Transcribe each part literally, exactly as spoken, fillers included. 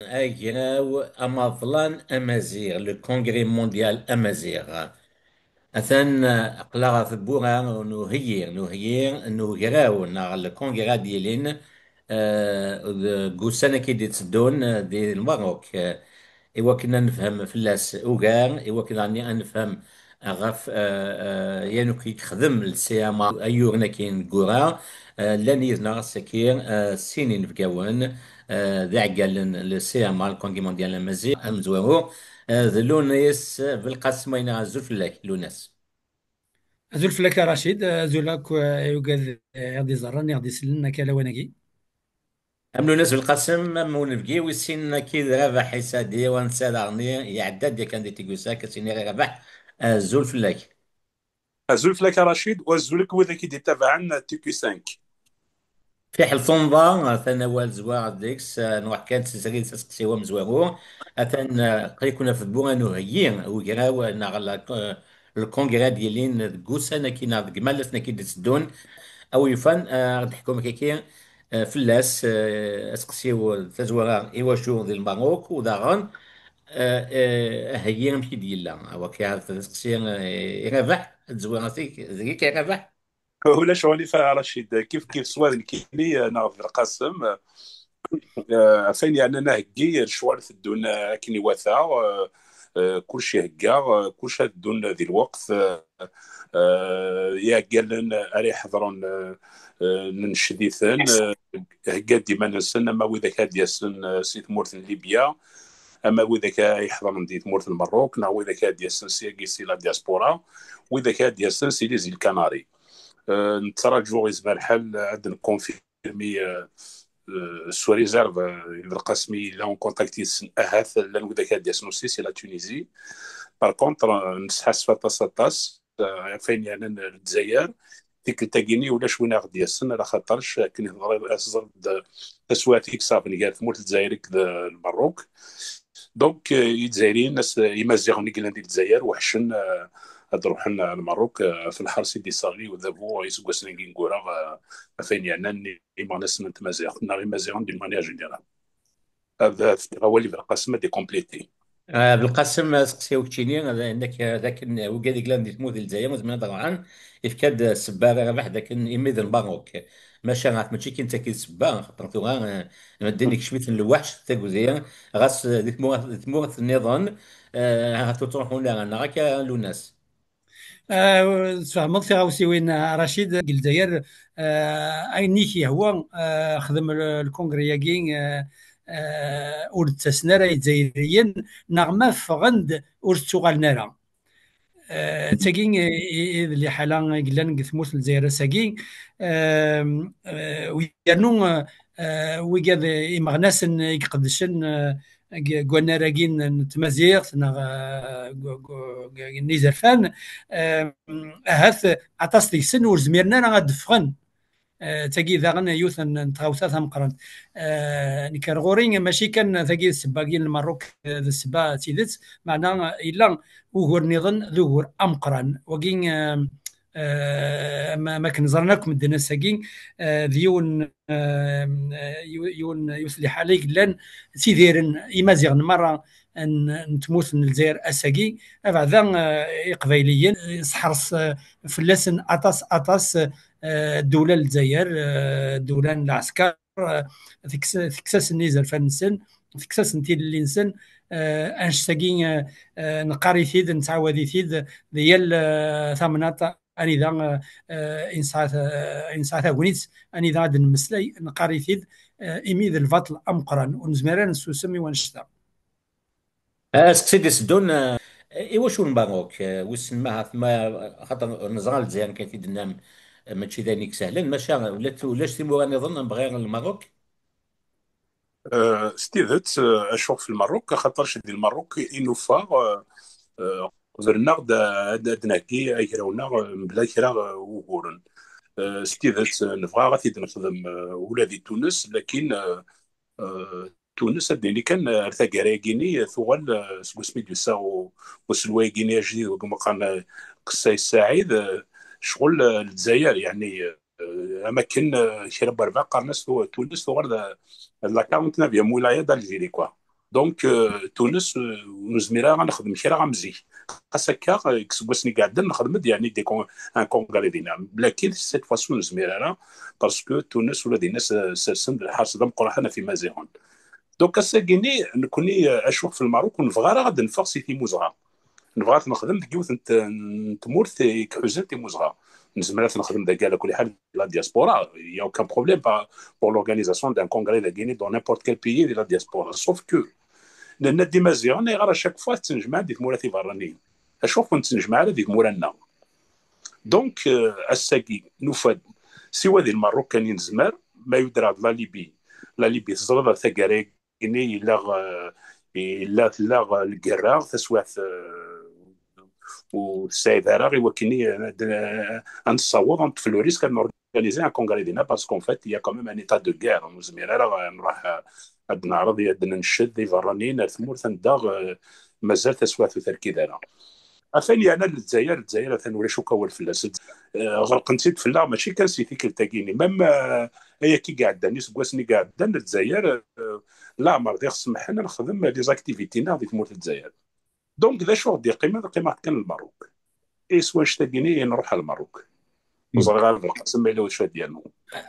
agraw amaḍlan amaziɣ, le congrès mondial amaziɣ. Atan, eh, aql-aɣ ɣer tewwura n uheyyi, n uheyyi n ugraw neɣ le congrès ad d-yilin, eh, deg ussan-agi d-itteddun, eh, di Lmerruk, eh, i wakken ad nefhem fell-as ugar, i wakken daɣen ad nefhem ɣef, eh, eh, yan akk i yexdem le C M A ayyuren-agi ineggura. Eh, llan yid-neɣ ass-agi, eh, sin inebgawen, eh, d iɛeggalen n le C M A, le Congrès Mondial Amaziɣ amezwaru, eh, d Lunes Belqasem. Ayna azul fell-ak, Lunes. Azul fell-ak a Racid, azul akk, eh, i ugad, eh, i ɣ-d-iẓerren, i ɣ-d-isellen akka lawan-agi. Am Lunes Belqasem, am unebgi wis sin-agi d Rabaḥ Isadi, wansa daɣen iɛedda-d yakan di Tigusa, ad s-iniɣ i Rabaḥ, azul fell-ak. Azul fell-ak a Racid, u azul akk wid i d-ittabaɛen T Q cinq. Fiḥel tunḍa, atan awal zwaɣ deg-s, eh, nruḥ kan s srid s aseqsi amezwaru. Atan, eh, aql-iken ɣef tewwura n uheyyi ugraw, eh, neɣ la, eh, le congrès ad d-yilin deg ussan-agi neɣ deg imalas-agi d-itteddun. A wi yufan, eh, ad d-ḥkum kiki, eh, fell-as, eh, aseqsi-w, tazwara, iwacu di Lmerruk, u daɣen, eh, eh, aheyyi amek i d-yella? Awak, ad aseqsi, eh, i Rabaḥ, ad d-zwireɣ deg-k, deg-k, a Rabaḥ. Ulac aɣilif a Racid, kif kif s wa d nekkini, eh, neɣ d Belqasem, eh, ɣef wayen yeɛnan aheggi, lecɣal teddun, eh, akken iwata, eh, eh, kullec ihegga, eh, kullec ad ddun di lweqt, eh, eh, iɛeggalen ara iḥeḍren, eh, eh, nenced-iten, eh, heggan-d iman-nsen, ama widak ad d-yasen, eh, si tmurt n Libya, ama widak ara iḥeḍren di tmurt n Merruk, neɣ widak ad d-yasen si, si la diaspora, widak ad d-yasen si les îles Canaries. Euh, nettraǧu, izmer lḥal ad nkonfirmi, euh, euh, sous réserve, euh, Belqasem yella en contact yid-sen, ahat llan widak ad d-yasen aussi si la Tunisie. Par contre, euh, nesḥassef aṭas, aṭas, euh, ɣef wayen yeɛnan Lezzayer. Tikkelt-agi-nni ulac win ara ɣ-d-yasen, ala xaṭerc akken i teḍra, teẓriḍ-d taswiɛt i iṣaben gar tmurt n Lezzayer akked Lmerruk. Donc, euh, Izzayriyen, as-, Imaziɣen i yellan di Lezzayer, weḥcen, euh, ad ruḥen ar Lmerruk, euh, ɣef lḥers i d-isseɣli udabu iseggasen-agi ineggura, euh, ɣef wayen yeɛnan imeɣnasen n tmaziɣt, neɣ Imaziɣen d'une manière générale. Ad, ad fkeɣ awal i Belqasem ad d-ikompléti. Ah, Belqasem, aseqsi-w keččini, d, d akken wigad i yellan di tmurt n Lezzayer ur zmiren ad ruḥen, ifka-d ssebba ara Rabaḥ d akken imi d Lmerruk. Maca ahat mačči kan d tagi ssebba, xaṭer tura, eh, medden ikcem-iten lweḥc, tagdi, ɣas, eh, di tmura-, di tmurt nniḍen, eh, ahat ur ttruḥun ara, neɣ akka, Lunas? Ah, tfehmeḍ tiɣawsiwin, a Racid, deg Lezzayer, ah, ayen i k-yehwa, ah, xdem l-, lkongri-agi, ah, ah, ur d-ttasen ara Izzayriyen, neɣ ma ffɣen-d ur d-ttuɣalen ara. Ah, d tagi i, i, i d liḥala i yellan deg tmurt n Lezzayer ass-agi. Ah, ah, u yernu, ah, ah, wigad imeɣnasen i iqeddcen, ah, deg, deg wannar-agi n, n tmaziɣt neɣ, ah, deg, deg, deg, n yizerfan, ah, ahat aṭas deg-sen ur zmiren ara ad d-ffɣen. Ah, tagi daɣen yiwet n, n tɣawsa tameqqrant. Ah, nekk ar ɣur-i mačči kan tagi d ssebba-agi n Lmerruk, ah, d ssebba d tidet, meɛna, ah, yella ugur nniḍen d ugur ameqqran. Wagi, ah, ah, ma, ma akken ẓran akk medden ass-agi, ah, d yiwen, ah, yiw-, yiwen, yiwet liḥala i yellan ttidiren Imaziɣen merra n, n tmurt n Lezzayer ass-agi, abeɛda, ah, Iqbayliyen, ah, seḥres, ah, fell-asen aṭas, aṭas, ah, ddewla n Lezzayer, ah, ddewla n lɛesker, ah, teksa-, teksa-sen izerfan-nsen, teksa-sen tilelli-nsen, ah, annect-agi, ah, ah, neqqar-it-id, nettɛawad-it-id di yal, ah, tamnaḍt anida, ah, ah, i nesɛa ta-, i nesɛa tagnit, anida ad d-nemmeslay, neqqar-it-id, ah, imi d lbaṭel ameqqran, ur nezmir ara ad nessusem i wannect-a. Aseqsi d-iteddun, ah, iwacu Lmerruk? Ah, wissen ma ahat ma, xaṭer neẓra Lezzayer kan i d-tennam, ah, mačči d ayen i isehlen, maca ulac, ulac timura nniḍen am bɣir Lmerruk? Eh, s tidet, eh, acuɣef Lmerruk? Axaṭer di Lmerruk i nufa, eh, eh, qeblen-aɣ-d ad, ad d-nheggi agraw-nneɣ, eh, mebla kra, eh, wuguren. Eh, s tidet, eh, nebɣa ad t-id-nexdem, eh, ula di Tunes, lakin, eh, eh, Tunes, ad d-nini kan, eh, ar taggara-agi-nni, eh, tuɣal, eh, seg wasmi d-yusa u-, uselway-agi-nni ajdid, deg umeqqan, eh, Qessay Saɛid, eh, ccɣel, eh, Lezzayer, yeɛni, eh, Eh, am akken, eh, kra n werbaɛ qqaren-as tu-, Tunes tuɣal d, d la quarante-neuvième wilaya d'Algérie, quoi. Donc, euh, Tunes, euh, ur nezmir ara ad nexdem kra am zik. Xas akka, euh, deg iseggasen i iɛeddan nexdem-d, yeɛni, des con-, un congrès dinna. Lakin cette fois-ci ur nezmir ara, parce que Tunes ula dinna s-, sersen-d lḥers d ameqqran ɣef Imaziɣen. Donc, ass-agi-nni, nekkni, euh, acuɣef f Lmerruk, ur nebɣi ara ad neffeɣ si Timmuzɣa. Nebɣa ad t-nexdem deg yiwet n t-, n tmurt i iḥuzan Timmuzɣa. Nezmer ad t-nexdem dagi, ɛla kulli ḥal, di la diaspora. Il y a aucun problème par, pour l'organisation d'un congrès dagi-nni dans n'importe quel pays de la diaspora. Sauf que, nenna-d Imaziɣen, ayɣer à chaque fois tettnejmaɛen di tmura tiberraniyin? Acuɣef ur nettnejmaɛ ara di tmura-nneɣ? Donc, euh, ass-agi, nufa-d, siwa di Lmerruk kan i nezmer, ma yudreɣ-d la Libye. La Libye, teẓriḍ ar taggara-agi, yella, euh, yella, tella, euh, lgerra, taswiɛt, euh, ur tesɛiḍ ara i wakken i, ad, ad nessaweḍ, ad neṭṭef le risque, ad organiser un congrès dinna, parce qu'en fait, il y a quand même un état de guerre. Ur nezmir ara ad nruḥ, euh, ad neɛreḍ, ad nenced iberraniyen ar tmurt anda, euh, mazal taswiɛt ur terkid ara. Atan yeɛna Lezzayer, Lezzayer atan ulac akk awal fell-as. Eh, ɣelqen-tt-id fell-aɣ, mačči kan si tikkelt-agi-nni. Même, eh, ayagi i iɛeddan, iseggasen i iɛeddan, Lezzayer, eh, leɛmer d iɣ-semḥen ad nexdem les activités-nneɣ di tmurt n Lezzayer. Donc, d acu ɣ-d-yeqqimen? Qqimeɣ-d kan Lmerruk. I s wanect-agi-nni i nruḥ ɣer Lmerruk. Ur ẓriɣ ara Belqasem ma yella wacu ad d-yernu.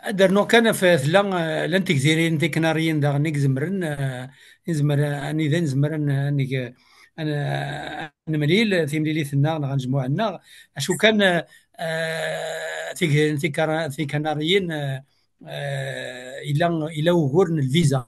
Ad d-rnuɣ kan ɣef, tella, eh, llant tegzirin tikanariyin daɣen i izemren, eh, izmer, eh, anida nezmer ad n-, ad neg, eh, ad n-, ad nemlil timlilit-nneɣ neɣ anejmuɛ-nneɣ. Acu kan, eh, eh, tigzirin tikara-, tikanariyin, eh, eh, ila, ila ugur n lviza.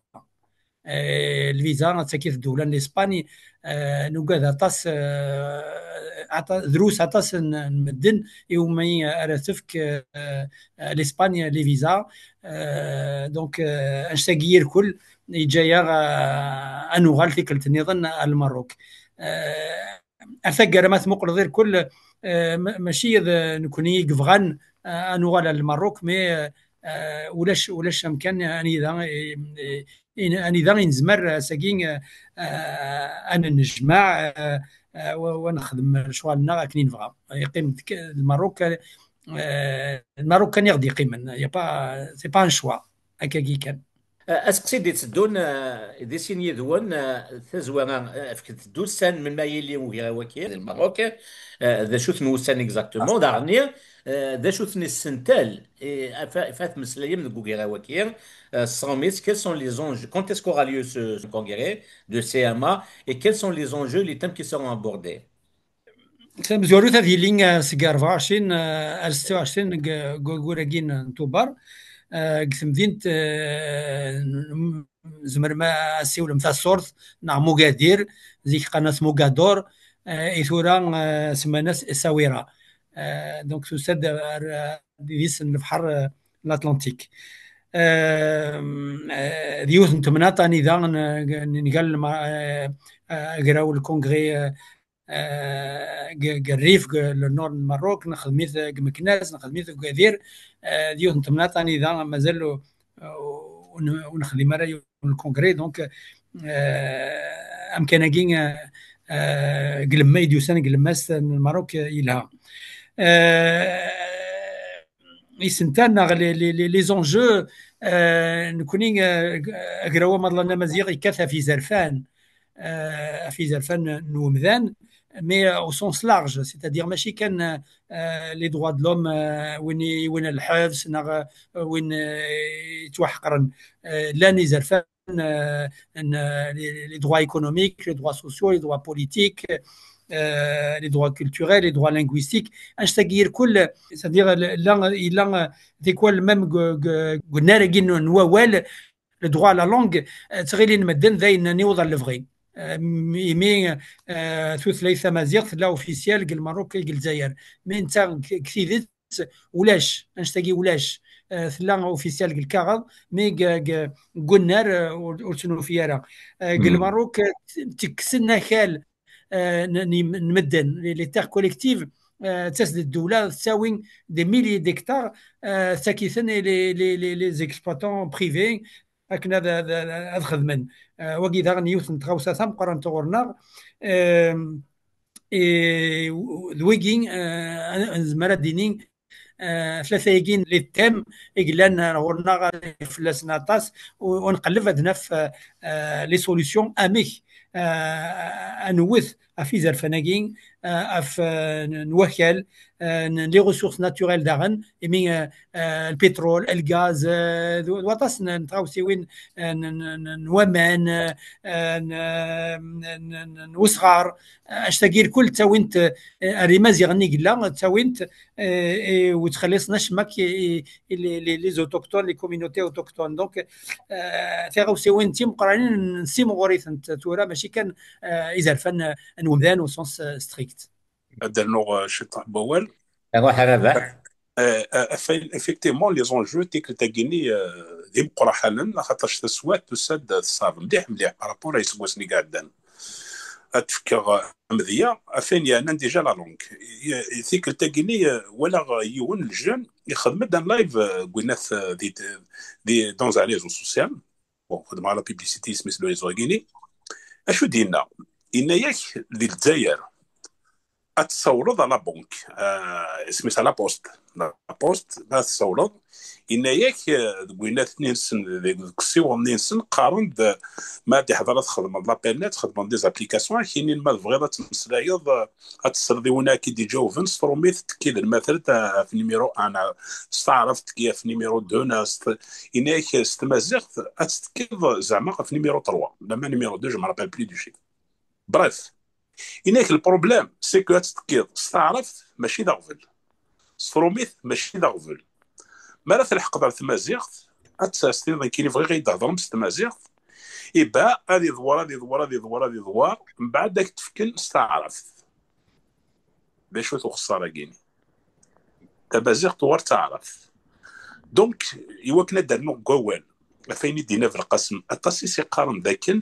Eh, lviza, ad taki ddewla n Lispani, eh, nugad aṭas, eh, aṭa-, drus aṭas n, n medden iwumi ara tefk, eh, eh, Lispani les visas. Eh, donc, eh, anect-agi irkul yeǧǧa-yaɣ, eh, ad nuɣal tikkelt nniḍen ar Lmerruk. Eh, ar taggara ma tmuqleḍ irkul, eh, ma-, mačči d nekkni i yebɣan, eh, ad nuɣal ar Lmerruk, mais, eh, ulac, ulac amkan anida, eh, eh, in-, anida i nezmer, eh, ass-agi, eh, eh, ad nennejmaɛ, eh, eh, wa, wa nexdem lecɣal-nneɣ akken i nebɣa. Yeqqim d-, Lmerruk, eh, Lmerruk kan i ɣ-d-yeqqimen. Y a pas, c'est pas un choix. Akkagi kan. Eh, aseqsi d-itteddun, eh, di sin yid-wen, eh, tazwara, eh, efket-d ussan melmi ara yili ugraw-agi di Lmerruk, eh, d acu-ten wussan exactement, daɣen, eh, d acu-ten isental, eh, ɣef, ɣef ara temmeslayem deg ugraw-agi, eh, s tṛumit, quels sont les enjeux, quand est-ce qu'aura lieu ce, ce congrès de C M A et quels sont les enjeux, les thèmes qui seront abordés? Tamezwarut ad yili, eh, seg rebɛa u ɛecrin, eh, ar setta u ɛecrin deg, deg waggur-agi n Tubeṛ, eh, deg temdint, eh, n-, n-, tzemrem ad tessiwlem Taṣṣurt neɣ Mugadir, zik qqaren-as Mugadur, eh, i tura, eh, semman-as Essaouira. Eh, donc tusa-d ar, ar idis n lebḥer, eh, l'Atlantique. Eh, eh, d yiwet n temnaḍt anida n-, n-, nga lma-, eh, eh, agraw, le congrès, eh, eh, deg, deg Rrif, deg le nord n Lmerruk, nexdem-it deg Meknès, nexdem-it deg Ugadir, eh, d yiwet n temnaḍt anida mazal ur, ur, ur nexdim ara yiwen n lkongri, donc, eh, amkan-agi, eh, eh, deg lemma i d-yusan, deg lemmas n Lmerruk, eh, yelha. Eh, isental neɣ les, les, les, les enjeux, eh, nekkni, eh, agraw amaḍlan amaziɣ yekkat ɣef yizerfan, eh, ɣef yizerfan n umdan, mais, euh, au sens large, c'est-à-dire mačči kan, euh, les droits de l'homme, euh, win i, win lḥebs, neɣ, euh, win, euh, yettwaḥeqren. Euh, llan izerfan, euh, n, euh, les, les droits économiques, les droits sociaux, les droits politiques, euh, les droits culturels, les droits linguistiques. Anect-agi irkul, c'est-à-dire, la, la, yella, euh, tikwal même deg, deg, deg unnar-agi n, n wawal, le droit à la langue, eh, ttɣilin medden d ayen niweḍ ar lebɣi. Eh, imi, eh, tutlayt tamaziɣt tella officielle deg Lmerruk, deg Lezzayer. Mais netta deg, deg tidet ulac, anect-agi ulac. Eh, tella officielle deg lkaɣeḍ, mais deg, deg, deg unnar, eh, ur, ur tt-nufi ara. Eh, deg Lmerruk, eh, tekksen akal, eh, n, n, n medden, les, les terres collectives, eh, tettas-d ddewla, tettawi des milliers d'hectares, eh, tettak-iten i les, les, les, les exploitants privés akken ad, ad, ad, ad xedmen. Eh, wagi daɣen yiwet n tɣawsa tameqqrant ɣur-neɣ. Eh, eh, d wigi, eh, nezmer ad d-nini, eh, tlata-agi n les thèmes i yellan ɣur-neɣ fell-asen aṭas, u, u nqelleb ad naf, eh, eh, les solutions, amek, eh, ad nwet ɣef izerfan-agi, eh, ɣef, eh, n, n wakal, eh, n les ressources naturelles daɣen, imi, eh, eh, lpitrul, lgaz, eh, d, d waṭas n, n tɣawsiwin, eh, n, n, n, n waman, eh, eh, n, n, n, n, n usɣar, eh, anect-agi irkul ttawint, eh, ar Imaziɣen i yella, ttawint, eh, eh, ur ttxelliṣen acemma k-, i, i les, les, les autochtones, les communautés autochtones. Donc, eh, tiɣawsiwin d timeqqranin, nessimɣur-itent tura, mačči kan, eh, izerfan, eh, n umdan au sens, eh, strict. Ad d-rnuɣ, eh, ciṭ n wawal. Iruḥ a Rabaḥ. Eh, eh, eff-, effectivement, les enjeux tikkelt-agi-nni, eh, d imeqqranen, axaṭer taswiɛt tusa-d tesɛeb mliḥ mliḥ par rapport a yiseggasen i iɛeddan. Ad d-fkeɣ, eh, amedya, ɣef wayen yeɛnan déjà la langue. I, i tikkelt-agi-nni, eh, walaɣ yiwen n ljeune ixdem-d un live, eh, deg winat, eh, di, di, dans un réseau social. Bon, xedmeɣ la publicité, isem-is le réseau-agi-nni. Acu d-yenna? Yenna-yak di Lezzayer, ad tessawleḍ à la banque, euh, isem-is à la poste. La poste, ma tessawleḍ, yenna-yak, euh, deg winat-nni-nsen, deg, deg usiweḍ-nni-nsen, qqaren-d, ma ad iḥḍer ad txedmeḍ l'appel-nni, ad txedmeḍ des applications, ad k-inin ma tebɣiḍ ad tmeslayeḍ, euh, ad tesleḍ i win ara k-id-iǧawben, s trumit tekkiḍ lmatret, euh, ɣef numéro un, euh, s taɛrabt tekki ɣef numéro deux, neɣ s t-, yenna-yak s tmaziɣt ad tettekkiḍ zeɛma ɣef numéro trois, la ma numéro deux, je me rappelle plus du chiffre. Bref, yenna-yak le problème, c'est que ad tettekkiḍ s taɛrabt, mačči d aɣbel. S trumit, mačči d aɣbel. Mi ara telḥeqeḍ ar tmaziɣt, ad tt-, ad s-tiniḍ nekkini bɣiɣ ad yi-d-thedrem s tmaziɣt, iba ad iḍwer, ad iḍwer, ad iḍwer, ad iḍwer, mbeɛd ad k-t-fken s taɛrabt. D acu-t uxeṣṣar-agi-nni? Tamaziɣt war taɛrabt. Donc, i wakken ad d-rnuɣ deg wawal, ɣef wayen i d-yenna Belqasem, aṭas i s-iqqaren d akken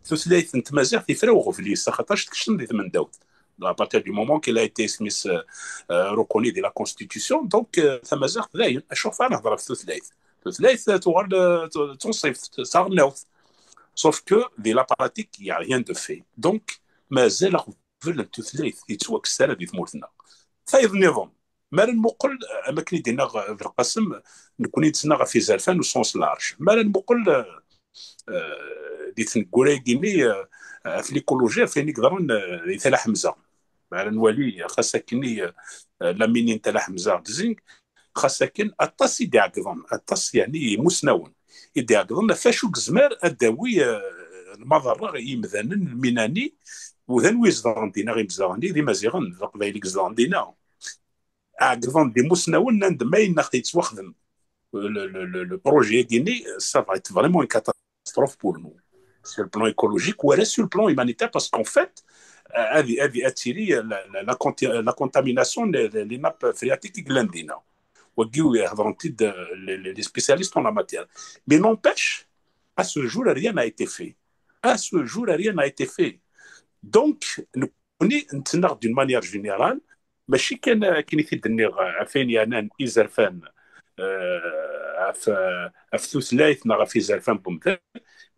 tutlayt n tmaziɣt ifra uɣbel-is, axaṭer tekcem di tmendawt. À partir du moment qu'il a été, isem-is, euh, euh, reconnu de la Constitution, donc, euh, tamaziɣt dayen, acu ɣef ara nehder ɣef tutlayt? Tutlayt, euh, tuɣal, euh, tu-, d tunṣibt, d taɣelnawt. Sauf que, di la pratique, il y a rien de fait. Donc, mazal aɣbel n tutlayt yettwakkes ara di tmurt-nneɣ. Tayeḍ nniḍen, mi ara nmuqel, euh, am akken i d-yenna, euh, Belqasem, nekkni nettnaɣ ɣef izerfan au sens large. Mi ara nmuqel, euh, euh, di tneggura-agi-nni, euh, ɣef l'écologie, ɣef wayen i yeḍran, euh, di Tala Ḥemza. Mi ara nwali, xas akkenni, euh, la mini n Tala Ḥemza ɣer Tzing, xas akken aṭas i d-iɛeggḍen, aṭas, yeɛni, imusnawen i d-iɛeggḍen ɣef wacu i yezmer ad d-tawi, euh, lmaḍerra i yimdanen, lminani, u d anwi izedɣen dinna, imezdaɣ-nni d Imaziɣen, d Leqbayel i izedɣen dinna. Ɛeggḍen-d imusnawen, nnan-d ma yenna yettwaxdem le, le, le, le projet-agi-nni, ça va être vraiment une catastrophe pour nous. Sur le plan écologique, ou sur le plan humanitaire, parce qu'en fait, euh, هذه، هذه، هذه la, la, la conti-, la contamination des, des, des nappes phréatiques i yellan dinna. Wagi, hedren-t-id, euh, les, les, les spécialistes en la matière. Mais n'empêche, à ce jour, rien n'a été fait. À ce jour, rien n'a été fait. Donc, nekkni nettnaɣ d'une manière générale, mačči kan akken i t-id-nniɣ, euh, ɣef wayen yeɛnan izerfan, euh, ɣef, euh, ɣef tutlayt neɣ ɣef izerfan n umdan,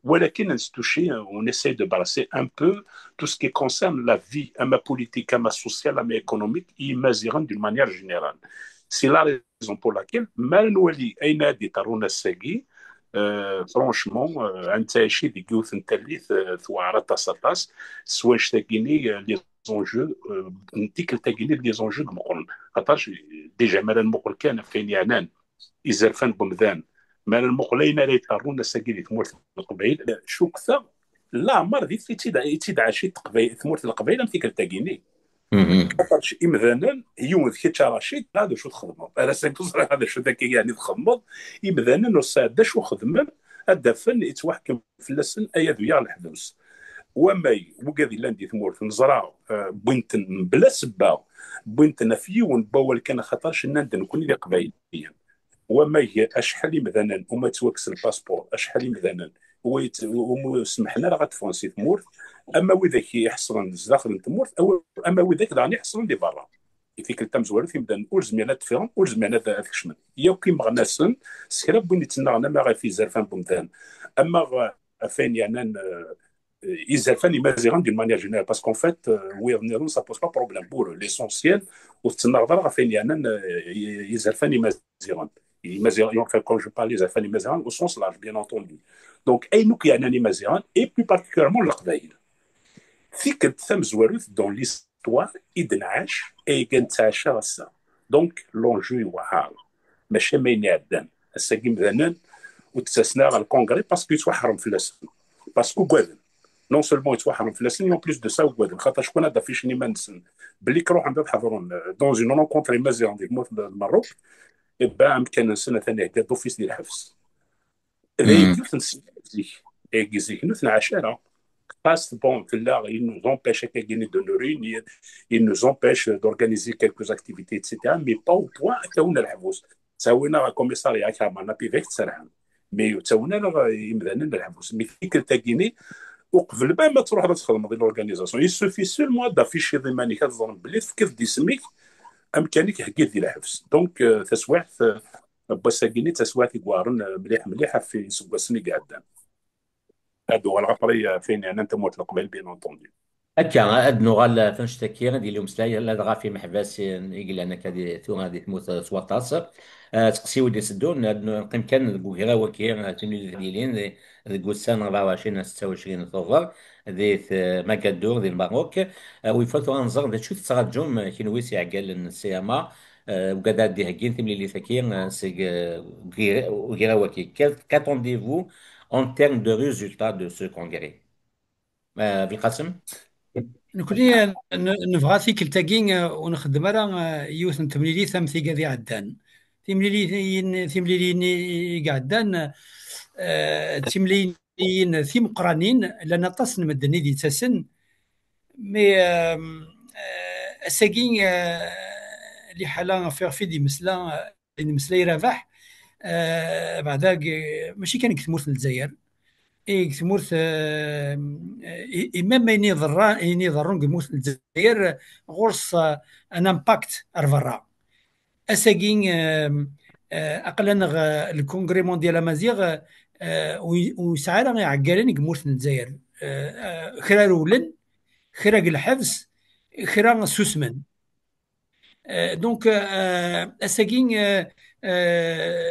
walakin nestucci, on essaie de brasser un peu tout ce qui concerne la vie, ama politique, ama sociale, ama économique, i Imaziɣen d'une manière générale. C'est la raison pour laquelle, mi ara nwali ayen ara d-iḍerrun ass-agi, euh, franchement, euh, ad nettɛici deg yiwet n tallit, euh, tewɛer aṭas, aṭas, s wanect-agi-nni, euh, les enjeux, euh, n tikkelt-agi-nni, les enjeux meqqren. Aṭas, déjà, mi ara nmuqel kan ɣef wayen yeɛnan izerfan n umdan, mi ara nmuqel ayen ara iḍerrun ass-agi di tmurt n Leqbayel, cukkteɣ leɛmer di i tt-id-, i tt-id-ɛaci Teqbayl-, tmurt n Leqbayel am tikkelt-agi-nni. Mhm. Xaṭerc imdanen, yiwen d kečč a Racid, ɣer d acu txedmeḍ? Ar ass-agi ur ẓriɣ d acu akka yeɛni txedmeḍ. Imdanen ur sɛin d acu xedmen, ad d-afen yettwaḥkem fell-asen aya d uyaɣ leḥbus. Wamay, wigad yellan di tmurt, neẓra, eh, wwin-ten mebla sebba, wwin-ten ɣef yiwen n wawal kan, axaṭerc nnan-d nekkni d Iqbayliyen. Wamag, acḥal imdanen uma yettwakkes lpaspuṛ, acḥal imdanen ur yet-, ur semḥen ara ad ffɣen si tmurt, ama widak iḥeṣlen zdaxel n tmurt, aw-, ama widak daɣen iḥeṣlen di berra. I tikkelt tamezwarut, imdanen ur zmiren ad ffɣen, ur zmiren ad, ad kecmen. Yakk imeɣnasen, s kra n win yettnaɣen ama ɣef izerfan n umdan, ama ɣ-, ɣef wayen yeɛnan, eh, euh, izerfan imaziɣen d'une manière générale, parce qu'en fait, euh, wiyaḍ nniḍen, ça pose pas problème pour eux. L'essentiel, ur tettnaɣeḍ ara ɣef wayen yeɛnan, euh, i- izerfan imaziɣen. Imaziɣen, enfin, quand je parle izerfan imaziɣen, au sens large, bien entendu. Donc, ayen akk yeɛnan imaziɣen, et plus particulièrement leqbayel. Tikkelt tamezwarut dans l'histoire i d-nɛac, ayagi nettɛaca ass-a. Donc, l'enjeu yewɛer. Mačči am ayen iɛeddan. Ass-agi imdanen ur d-ttasen ara ɣer le congrès parce que yettwaḥrem fell-asen. Parce que ugaden. Non seulement yettwaḥrem fell-asen, mais en plus de ça ugaden. Xaṭer cwi ad afficen iman-nsen belli k-ruḥen ad ḥeḍren, euh, dans une rencontre imaziɣen di tmurt n Lmerruk, et ben amkan-nsen atan ihegga d'office di lḥebs. D ayagi ur ten-ssneɣ zik. Ayagi zik ur t-nɛac ara. Xas, bon, tella, il nous empêche akkagini de nous réunir, il nous empêche d'organiser quelques activités, et cetera. Mais pas au point ad k-awin ɣer lḥebs. Ttawin-aɣ ɣer commissariat, car ma napi d ak-tserḥen. Mais ur ttawin ara imdanen ɣer lḥebs. Mais tikkelt-agini, uqbel ma, ma truḥeḍ ad txedmeḍ l'organisation, il suffit seulement d'afficher iman-ik, ad ẓren belli tefkiḍ-d isem-ik, amkan-ik heggi-t di lḥebs. Donc, euh, taswiɛt, euh, n wass-agi d taswiɛt i iweɛren, eh, mliḥ, mliḥ ɣef yiseggasen i iɛeddan. Ad uɣaleɣ après, eh, ɣef wayen yeɛnan tamurt n Leqbayel, bien entendu. Akka, ad nuɣal, eh, ɣef annect-agi, ad yili umeslay, ladɣa ɣef yimeḥbas i yellan akka di, tura di tmurt, eh, s waṭas. Eh, asteqsi wi d-iteddun, ad neqqim kan deg ugraw-agi, eh, timlilit ad yilin di, deg ussan rebɛa u ɛecrin ar setta u ɛecrin Tubeṛ, di t-, Magadur, di Lmerruk. Eh, wifa tura ad nẓer d acu tettṛaǧum, eh, kenwi s iɛeggalen n C M A, eh, ugad ad d-iheggin timlilit-agi, eh, seg, eh, ugra-, ugraw-agi. Quel, qu'attendez-vous en termes de résultats de ce congrès? Eh, Belqasem? Nekni, eh, n-, nebɣa tikkelt-agi, eh, ur nxeddem ara, eh, yiwet n temlilit am tigad iɛeddan. Timliliyin, timliliyin i, i iɛeddan, eh, d timliliyin timeqqranin, llan aṭas n medden i d-yettasen, mais, euh, euh, ass-agi, euh, liḥala ɣef iɣef i d-yemesla, i d-yemmeslay Rabaḥ, euh, beɛda deg, mačči kan deg tmurt n Lezzayer, i deg tmurt, euh, i, i même ayen iḍerra-, ayen iḍerrun deg tmurt n Lezzayer, ɣur-s, euh, un impact ar berra. Ass-agi, euh, euh, aql-aneɣ, euh, le Congrès Mondial Amaziɣ, euh, ur, ur yesɛi ara iɛeggalen deg tmurt n Lezzayer. Euh, euh, kra rewlen, kra deg lḥebs, kra susmen. Euh, donc, euh, ass-agi, euh, euh,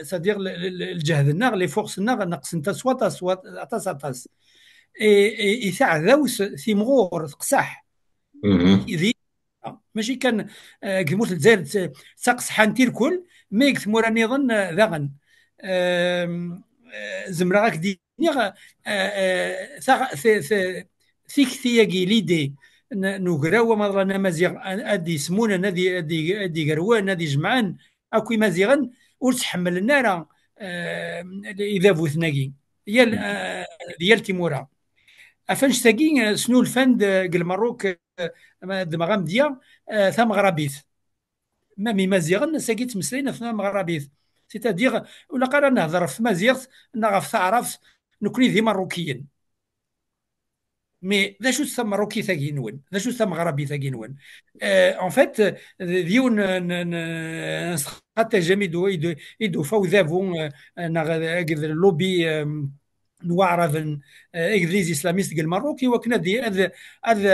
c'est-à-dire le, le, le, lǧehd-nneɣ, les forces-nneɣ, neqsent-as s waṭas, s waṭas, aṭas, aṭas. Et, et, et taɛdawt timɣur, teqseḥ. Mhm. Di, mačči kan, euh, deg tmurt n Lezzayer d, d taqesḥant irkul, mais deg tmura nniḍen, euh, daɣen. Euh, euh, zemreɣ ad k-d-iniɣ, euh, euh, taɣ-, t-, t-, tikti-agi, l'idée n, n ugraw amaḍlan amaziɣ, a-, ad d-yesmunen, ad y-, ad y-, ad d-igerwen, ad ijemɛen akk Imaziɣen, ur ttḥemmlen ara, euh, idabuten-agi. Yal, euh, di yal timura. Ɣef annect-agi, euh, snulfan-d, euh, deg Lmerruk, euh, ma ddmeɣ amedya, euh, tameɣrabit. Même Imaziɣen, ass-agi ttmeslayen ɣef tmeɣrabit. C'est-à-dire, ur ilaq ara ad nehder ɣef tmaziɣt neɣ ɣef taɛrabt, nekni d Imerrukiyen. Mais d acu-tt tameṛṛukit-agi-nwen? D acu-tt tameɣrabit-agi-nwen? Euh, en fait, d, d yiwen n, n, n, n stratagème i d-, i d-, i d-tufa udabu, euh, neɣ d, d lobby, euh, n waɛraben, euh, d les islamistes deg Lmerruk, i wakken ad, ad, ad,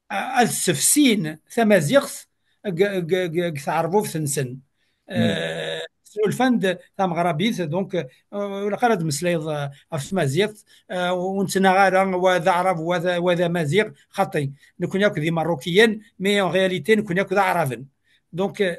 ad ssefsin tamaziɣt deg, deg, deg, deg tɛerbubt-nsen. Hmm. Euh, snulfan-d tameɣrabit, donc, euh, ur ilaq ara ad tmeslayeḍ, euh, ɣef tmaziɣt, euh, ur nettnaɣ ara wa d aɛrab, wa d, wa d amaziɣ, xaṭi. Nekni akk d imeṛṛukiyen, mais en réalité, nekni akk d aɛraben. Donc, euh,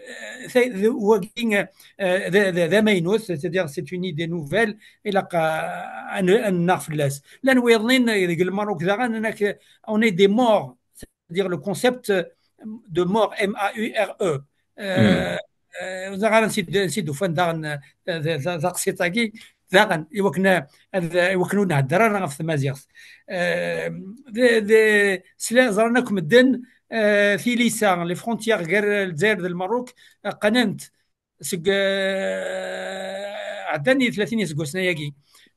ta-, d, wagi, euh, d, d, d amaynut, c'est-à-dire c'est une idée nouvelle, ilaq, euh, ad n-, ad nennaɣ fell-as. Llan wiyaḍnin deg Lmerruk daɣen, nnan-ak, on est des Maures, c'est-à-dire le concept de Maure, M A U R E. Euh, euh, ur ẓriɣ ara ansi d-, ansi d-ufan daɣen, euh, ta-, ta-, taqsiṭ-agi, daɣen, i wakken ad, i wakken ur nhedder ara ɣef tmaziɣt. Euh, d, d, sla-, ẓran akk medden, euh, tilisa, les frontières gar Lezzayer d Lmerruk, euh, qqnent seg, euh, ɛeddan i tlatin iseggasen-agi.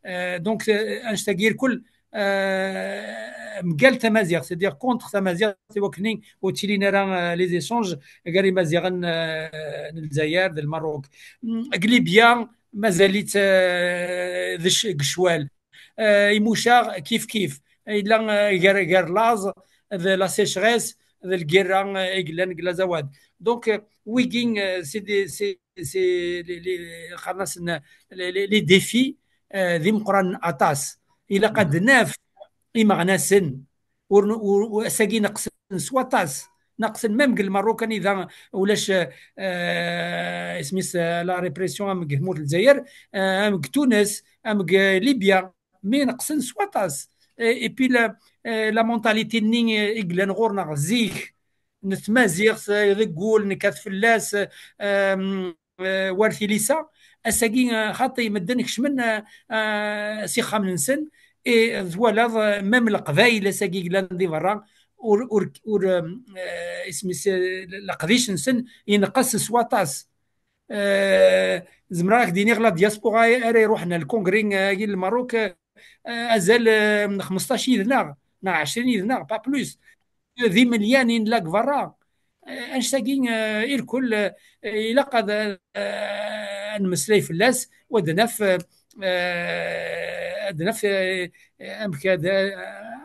Euh, donc, euh, annect-agi irkul, euh, mgal tamaziɣt, c'est-à-dire contre tamaziɣt, i wakken ur ttilin ara, euh, les échanges gar Imaziɣen, euh, n Lezzayer d Lmerruk. Mm, deg Libya, mazal-itt, euh, d cc-, deg ccwal. Euh, i Mucaɣ, kif kif. yella, euh, gar, gar laẓ d la sécheresse d lgirra, euh, i yellan deg Lazawad. Donc, euh, wigi, euh, c'est des, c'est, c'est les, les, qqaren-asen, les, les, les défis, euh, d imeqqranen aṭas. Ilaq ad naf imeɣnasen, ur, ur, ur, ass-agi neqsen s waṭas. Neqsen même deg Lmerruk, anida ulac, euh, isem-is, euh, la répression, am deg tmurt n Lezzayer, euh, am deg Tunes, am deg, euh, Libya, mais neqsen s waṭas. Et, et puis la, euh, la mentalité-nni, euh, i yellan ɣur-neɣ zik, n tmaziɣt, euh, deg wul, nekkat fell-as, euh, euh, war tilisa. Ass-agi, euh, xaṭi, medden kecmen, euh, euh, s ixxamen-nsen, et twalaḍ, euh, même Leqbayel ass-agi yellan di berra, ur, ur, ur, euh, euh, isem-is, euh, leqdic-nsen yenqes s waṭas. Euh, zemreɣ ad ak-d-iniɣ la diaspora ara iruḥen ar lkongri, euh, agi n Lmerruk, euh, azal, euh, n xmesṭac yid-neɣ, neɣ ɛecrin yid-neɣ, pas plus. D imelyanen la deg berra. Eh, annect-agi, eh, irkul, eh, ilaq ad, eh, ad nemmeslay fell-as, u ad naf, eh, ad naf, eh, amek ad, eh,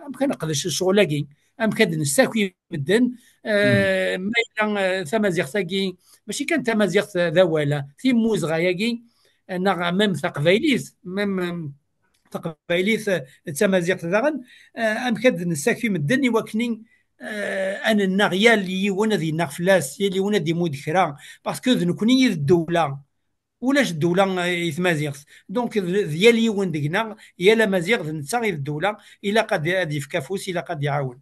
amek ad neqdec ccɣel-agi, amek ad nessaki medden, eh, ma yella, eh, tamaziɣt-agi, mačči kan tamaziɣt d awal, timmuzɣa-agi, eh, neɣ même taqbaylit, même, eh, taqbaylit, eh, d tamaziɣt daɣen, eh, amek ad nessaki medden i wakken, eh, ad nennaɣ yal yiwen ad yennaɣ fell-as, yal yiwen ad imudd kra, parce que d nekni i d ddewla, ulac ddewla, eh, i tmaziɣt. Donc, d, d yal yiwen deg-neɣ, yal amaziɣ d netta i d ddewla, ilaq ad, ad yefk afus, ilaq ad iɛawen.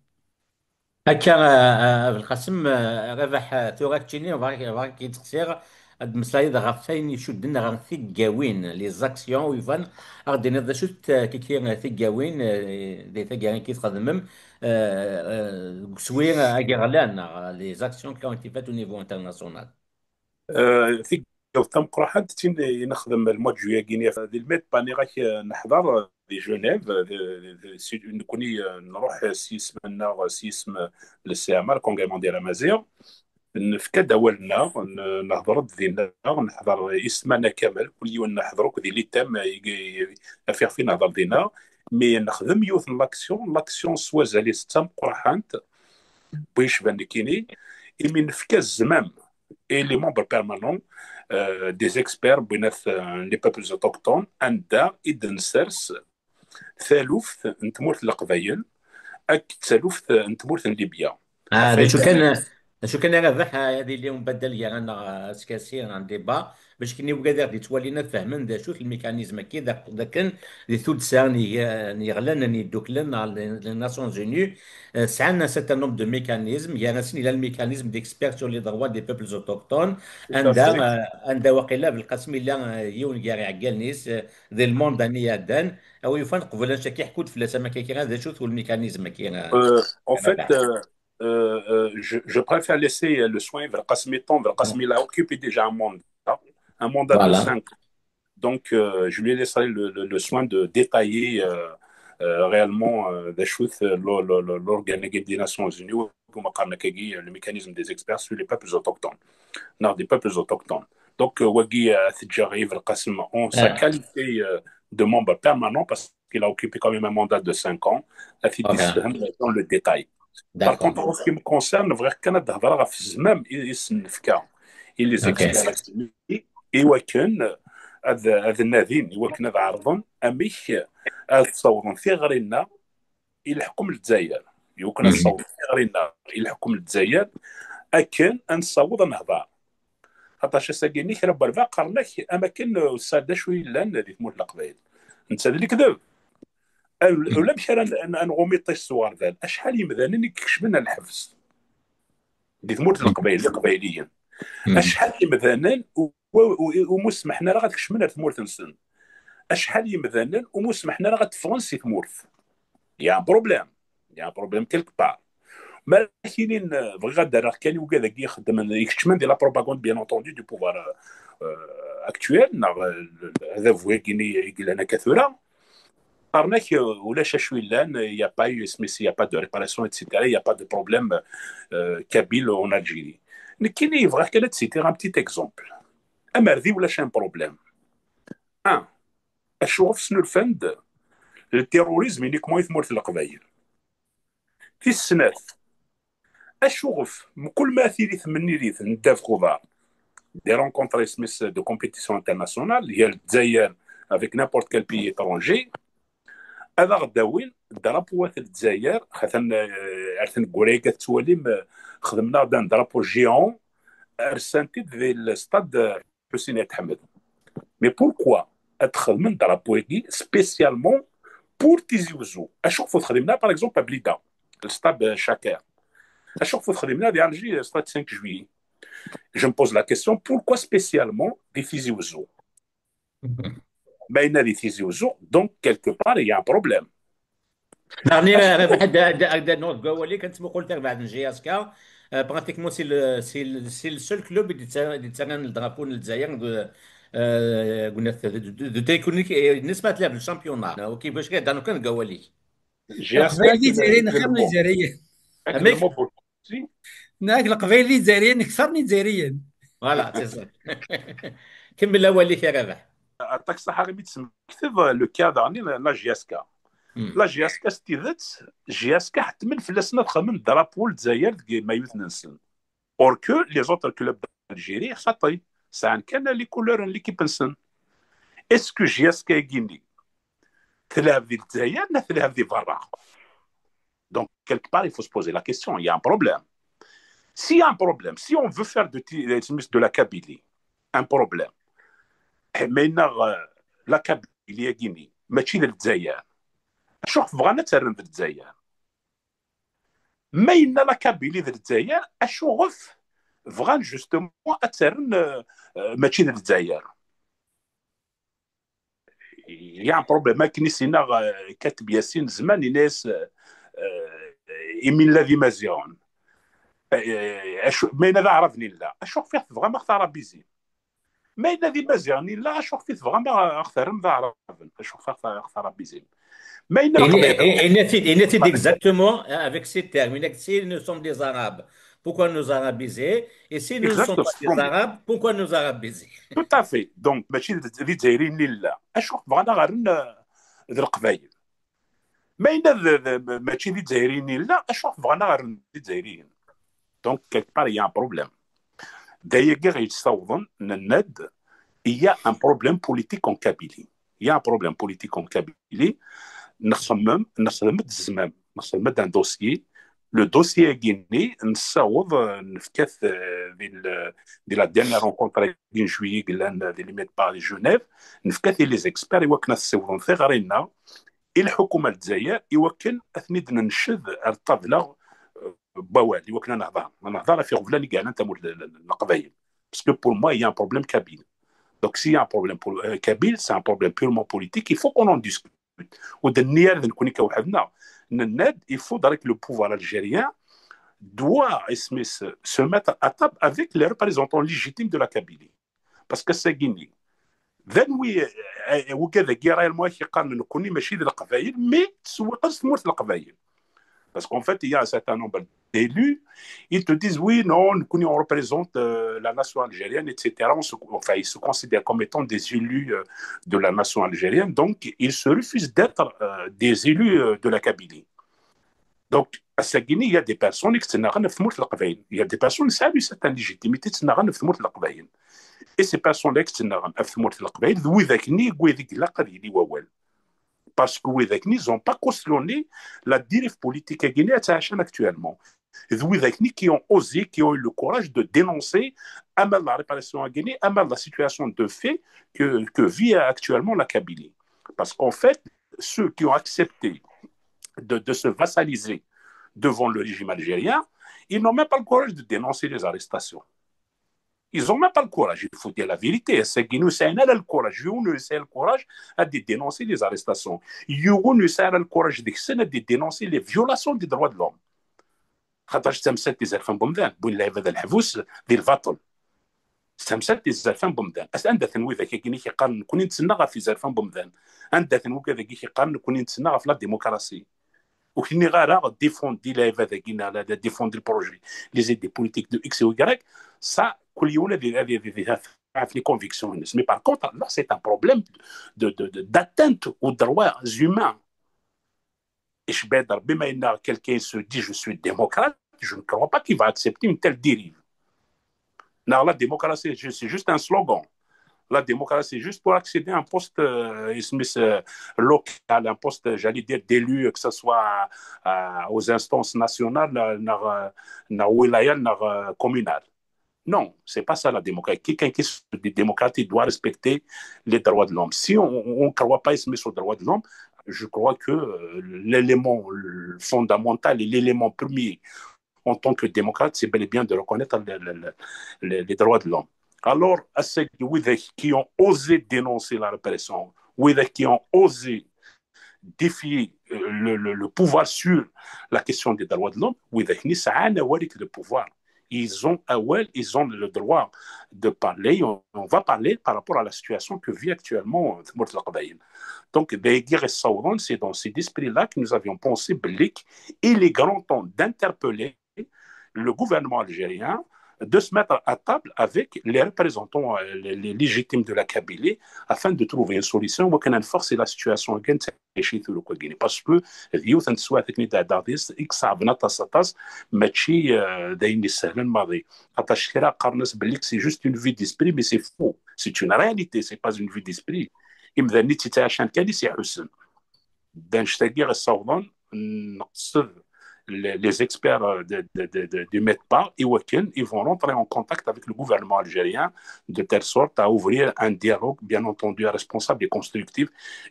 Akka, a, a, a Belqasem, a, Rabaḥ, a, tura keččini, bɣiɣ, bɣiɣ k-id-sqsiɣ, ad d-meslayeḍ ɣef wayen icudden ɣer tiggawin, les actions, u yebɣan ad ɣ-d-tiniḍ d acu-t, a, kiki, a, tiggawin, a, di taggara i txedmem, a, a, deg uswir, a, ageɣlan, neɣ les actions qui ont été faites au niveau international. Euh, tigawt tameqqrant d tin i nexdem le mois de juillet-agi di Lmedpa, nniɣ-ak, euh, neḥḍer, euh, di Genève, euh, di, di, di, si, nekkni, euh, nruḥ s yisem-nneɣ, s yisem n l'S C M A, le Congrès mondial amaziɣ, nefka-d awal-nneɣ, n-, nehḍer-d dinna, neḥḍer i ssmana kamel, kul yiwen neḥḍer akk di l'item, i, i, af iɣef i nehḍer dinna, mais nexdem yiwet n l'action, l'action s wazal-is d tameqqrant, bu yecban nekkini, imi nefka zzmam et les membres permanents, euh, des experts, bwinat, euh, les peuples autochtones, anda i d-nsers taluft n tmurt n Leqbayel akked taluft n tmurt n Libya. Ah, d acu kan, d acu kan ara Rabaḥ, ad yili umbaddal gar-aneɣ, euh, askasi, un débat, bac akken i wigad i ɣ-d-yettwalin ad fehmen d acu-t lmikanizm-agi, d, d akken di tuddsa n yig-, n yiɣlan n yiddukklen, neɣ les, les Nations Unies, euh, sɛan un certain nombre de mécanismes, gar-asen yella le mécanisme d'experts sur les droits des peuples autochtones, anda, euh, anda waqila Belqasem yella, euh, yiwen gar iɛeggalen-is, euh, di lmond-nni iɛeddan, a wi yufan qbel annect-agi ḥku-d fell-as, am akka kra, d acu-t ulmikanizm-agi, euh, Euh, en fait, Rabaḥ? Euh, euh, euh, je, je préfère laisser, euh, le soin vers Belqasem, étant Belqasem, il a occupé déjà un mandat, un mandat de cinq ans. Donc, euh, je lui laisserai le, le, le soin de détailler, euh, euh, réellement, euh, d acu-t, euh, lo-, lo-, lo-, l'organe des Nations Unies, comme on dit, le mécanisme des experts sur les peuples autochtones. Non, des peuples autochtones. Donc, euh, wagi, euh, teǧǧa Yves Belqasem en sa qualité, euh, de membre permanent, parce qu'il a occupé quand même un mandat de cinq ans, à titre dans le détail. Par contre, en ce qui me concerne, bɣiɣ kan ad d-hedreɣ ɣef zzmam i, i sen-nefka i les experts, i wakken ad, ad nadin, i wakken ad ɛerḍen amek ad ssawḍen tiɣri-nneɣ i leḥkem n Lezzayer, i wakken ad ssawḍen tiɣri-nneɣ i leḥkem n Lezzayer, akken ad nessaweḍ ad nehder. Xaṭac ass-agi-nni kra n werbaɛ qqaren-ak am akken ur tesɛiḍ d acu yellan di tmurt n Leqbayel. Netta d lekdeb. Ul-, ulamek ara n-, n-, nɣum iṭij s uɣerbal. Acḥal yemdanen i ikecmen ar lḥebs di tmurt n Leqbayel, Iqbayliyen? Acḥal yemdanen u, u, u, umi ur smaḥen ara ad kecmen ar tmurt-nsen? Acḥal yemdanen umi ur smaḥen ara ad ffɣen si tmurt? Il y a un problème. Il y a un problème quelque part. Ma ara ak-inin, euh, bɣiɣ ad d-rreɣ kan i wigad-agi ixeddmen, ikeččmen di la propagande, bien entendu, du pouvoir, euh, euh, actuel, neɣ, euh, adabu-agi-nni i yellan akka tura. Qqaren-ak, euh, ulac acu yellan, il y a pas eu, isem-is, il y a pas de réparation, et cetera, il y a pas de problème, euh, kabyle en Algérie. Nekkini bɣiɣ kan ad d-citer un petit exemple. Amerdi ulac un problème. Un, acuɣef snulfan-d Le terrorisme uniquement i tmurt n Leqbayel. Tis snat, acuɣef mkul ma tili temlilit n ddabex uḍar, des rencontres isem-is de compétition internationale, il y a Lezzayer avec n'importe quel pays étranger, ad aɣ-d-awin drapeau n Lezzayer, xatan, eh, ar tneggura-agi ad tettwalim, eh, xedmen-aɣ-d un drapeau géant, rsan-t-id di le stade Ḥusin Ayt Ḥmed. Mais pourquoi ad xedmen drapeau-agi spécialement pour Tizi Ouzou? Acuɣef ur t-xedmen ara, par exemple, à Blida, le stade Chaker? Acuɣef ur t-xedmen ara di Alger, le stade cinq juillet? Je me pose la question, pourquoi spécialement di Tizi Ouzou? Ma yella di Tizi Ouzou, donc quelque part, il y a un problème. Daɣni, Rabaḥ, ad, ad, ad, ad nuɣ deg wawal-ik, ad nettmuqul tarbaɛt n J S K. Euh, pratiquement, c'est le, c'est le, c'est le seul club i d-yettarran le drapeau n Lezzayer deg, euh, deg unat de, de, de Taïkonik, eh, nesma tlab le championnat. Ok, bac kan, daɣen kan deg wawal-ik. J S K, Leqbayel d Izzayriyen, xir n Izzayriyen. Amek? Neɣ Leqbayel d Izzayriyen, kter n Izzayriyen. Voilà, c'est ça. Kemmel awal-ik, a Rabaḥ. Aṭak ṣaḥa imi d-tesmekteb le cas daɣen n la J S K. La J S K s tidet, J S K ḥettmen fell-asen ad xedmen drapeau n Lezzayer deg imayuten-nsen. Or que les autres clubs d'Algérie, xaṭi, sɛan kan les couleurs n l'équipe-nsen. Est-ce que J S K-agi-nni telɛeb di Lezzayer neɣ telɛeb di berra? Donc, quelque part, il faut se poser la question. Il y a un problème. S'il y a un problème, si on veut faire de, ti- de la Kabylie un problème, eh, mais non, euh, la Kabylie-agi-nni, mačči d Lezzayer. Acuɣef bɣan ad terrem d Lezzayer? Ma yella la Kabylie d Lezzayer, acuɣef bɣan justement ad terrem, euh, euh, mačči d Lezzayer? Il y a un problème. Akken i s-yenna, euh, Kateb Yasin Zeman, yenna-yas, euh, euh, imi nella d Imaziɣen. Euh, acu, ma yella d Aɛraben i nella, acuɣef i tebɣam ad ɣ-tarabizim? Ma yella d Imaziɣen i nella, acuɣef i tebɣam ad ɣ-terrem d Aɛraben? Acuɣef i ɣ-tarabizim? Ma yella d Leqbayel, Yenna-t-id, yenna-t-id exactement, hein, avec ces termes. Yenna-t-id, si nous sommes des Arabes, pourquoi nous arabiser? Et si nous ne sommes pas des Arabes, pourquoi nous arabiser? Tout à fait. Donc, mačči d d Izzayriyen i nella. Acuɣef bɣan ad ɣ-rren, euh, d Leqbayel? Ma yella d, d, mačči d Izzayriyen i nella, acuɣef bɣan ad ɣ-rren d Izzayriyen? Donc, quelque part, il y a un problème. D ayagi i ɣ-yessawḍen, nenna-d, il y a un problème politique en Kabylie. Il y a un problème politique en Kabylie. Nxemmem, nexdem-d zzmam, nexdem-d un dossier. Le dossier-agi-nni, nessaweḍ, euh, nefka-t, euh, di l-, di la dernière rencontre-agi n juillet, yellan di l'I M E D Paris Genève, nefka-t i les experts i wakken ad ssiwḍen tiɣri-nneɣ i lḥukuma n Lezzayer i wakken ad ten-id-nenced ar ṭṭabla, euh, n wawal, i wakken ad nehḍer, ad nehḍer ɣef iɣeblan i yeɛnan tamurt n, n, n Leqbayel. Parce que pour moi, il y a un problème kabyle. Donc, s'il y a un problème pour, euh, kabyle, c'est un problème purement politique. Il faut qu'on en discute. Ur d-nenni ara d nekkni kan weḥd-neɣ. Nenna-d, il faudrait que le pouvoir algérien doit, isem-is, se mettre à table avec les représentants légitimes de la Kabylie. Parce que ass-agi-nni, d anwi, eh, wigad-agi réellement i k-yeqqaren nekkni mačči d Leqbayel, mais ttsewwiqen s tmurt n Leqbayel? Parce qu'en fait, il y a un certain nombre d'élus, ils te disent, oui, non, nekkni, on représente, euh, la nation algérienne, et cetera. On se, enfin, ils se considèrent comme étant des élus, euh, de la nation algérienne. Donc, ils se refusent d'être, euh, des élus, euh, de la Kabylie. Donc, ass-agi-nni, il y a des personnes i yettnaɣen ɣef tmurt n Leqbayel. Il y a des personnes qui ont une certaine légitimité, ttnaɣen ɣef tmurt n Leqbayel. Et ces personnes-là i yettnaɣen ɣef tmurt n Leqbayel, d widak-nni i wid i ilaq ad yili wawal. Parce que widak-nni, ils ont pas cautionné la dérive politique-agi-nni i ttɛicen actuellement. D widak-nni qui ont osé, qui ont eu le courage de dénoncer ama la répression-agi-nni, ama la situation de fait que, que vit actuellement la Kabylie. Parce qu'en fait, ceux qui ont accepté de, de se vassaliser devant le régime algérien, ils n'ont même pas le courage de dénoncer les arrestations. Ils n'ont même pas le courage, il faut dire la vérité. Ass-agi-nni ur sɛin ara le courage. Yiwen ur yesɛi le courage ad d-dénoncer les arrestations. Yiwen ur yesɛi ara le courage deg-sen ad d-dénoncer les violations des droits de l'homme. Xaṭer d tamsalt izerfan n umdan, wwin lɛibad ɣer leḥbus di lbaṭel. D tamsalt izerfan n umdan. Anda-ten widak-agi i k-yeqqaren nekkni nettnaɣ ɣef yizerfan n umdan? Anda-ten wigad-agi i k-yeqqaren nekkni nettnaɣ ɣef la démocratie? Ur k-nniɣ ara défendre lɛibad-agi neɣ la défendre le projet, les idées politiques de X et Y. Ça, kul yiwen ad, ad, ad, ad, ad les convictions. Mais par contre, là, c'est un problème de, de, de, d'atteinte aux droits humains. Icebbeḍ Rebbi ma yenna quelqu'un se dit je suis démocrate, je ne crois pas qu'il va accepter une telle dérive. Non, la démocratie, c'est juste un slogan. La démocratie, c'est juste pour accéder à un poste euh, euh, local, un poste, j'allais dire, d'élu, que ce soit euh, aux instances nationales, euh, euh, wilaya, euh, communales. Non, c'est pas ça la démocratie. Quelqu'un qui est démocrate, il doit respecter les droits de l'homme. Si on ne croit pas aux droits de l'homme, je crois que euh, l'élément fondamental et l'élément premier en tant que démocrate, c'est bel et bien de reconnaître les, les, les droits de l'homme. Alors, à ceux qui ont osé dénoncer la répression, qui ont osé défier euh, le, le, le, pouvoir sur la question des droits de l'homme, ils ont le pouvoir. Ils ont, ils ont le droit de parler. On, on va parler par rapport à la situation que vit actuellement euh, Donc, c'est dans cet esprit-là que nous avions pensé, Blick, il est grand temps d'interpeller le gouvernement algérien de se mettre à table avec les représentants euh, les, les légitimes de la Kabylie afin de trouver une solution pour qu'on force la situation parce que yiwet n teswiɛt akken i d-ɛeddaɣ deg-s i yeṣɛeb aṭas aṭas, mačči d ayen isehlen maḍi. Aṭas kra qqaren-as belli c'est juste une vue d'esprit, mais c'est faux. C'est une réalité, c'est pas une vue d'esprit. Imdanen i tt-ittɛacan kan i s-iḥussen. D annect-agi i ssawḍen nqeṣṣed les experts de, de, de, de, du MEDPA, et ils vont rentrer en contact avec le gouvernement algérien de telle sorte à ouvrir un dialogue, bien entendu, responsable et constructif.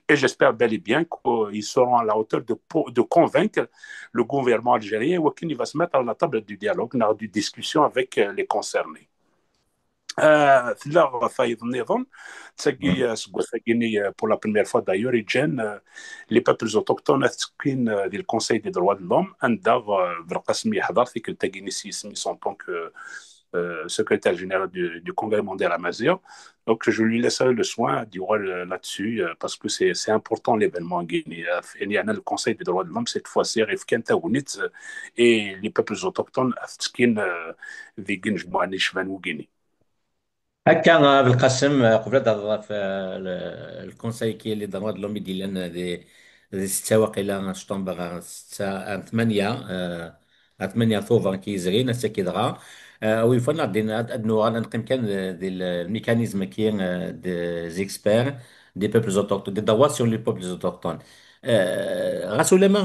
Et j'espère bel et bien qu'ils seront à la hauteur de, de convaincre le gouvernement algérien et qu'il va se mettre à la table du dialogue, de discussion avec les concernés. Tella ɣef wayeḍ nniḍen, tagi seg wass-agi-nni, pour la première fois d'ailleurs, iǧǧan les peuples autochtones ad ttekkin di le Conseil des droits de l'homme, anda Belqasem yeḥḍer tikkelt-agi-nni s yisem-is en tant que secrétaire général du, du Congrès mondial amazigh. Donc, je lui laisserai le soin d'y voir là-dessus parce que c'est important l'événement. Le Conseil des droits de l'homme, cette fois-ci, et les peuples autochtones, Akka, Belqasem, qbel ad d-aɣeɣ ɣef lkonsay n les droits de l'homme i d-yellan di setta waqila ctember, setta, tmanya, ar tmanya tuber ki yezrin, ass-agi dɣa, wi yufan ad nuɣal ad neqqim kan di lmikanizm-agi des experts, des peuples autochtones, des droits sur les peuples autochtones. Ɣas ulamma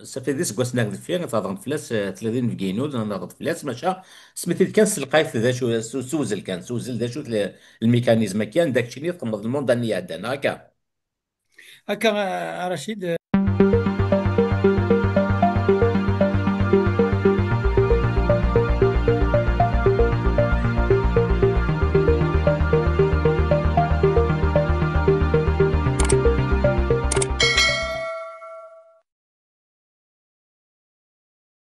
safi d iseggasen ar deffir ad tehḍrem fell-as, tella d inebgi-inu ad nehḍer fell-as, maca smit-id kan s lqayt d acu, s uwzel kan, s uwzel d acu-t lmikanizm-agi anda keččini txedmeḍ lmanda-nni iɛeddan, neɣ akka? Akka, a Racid.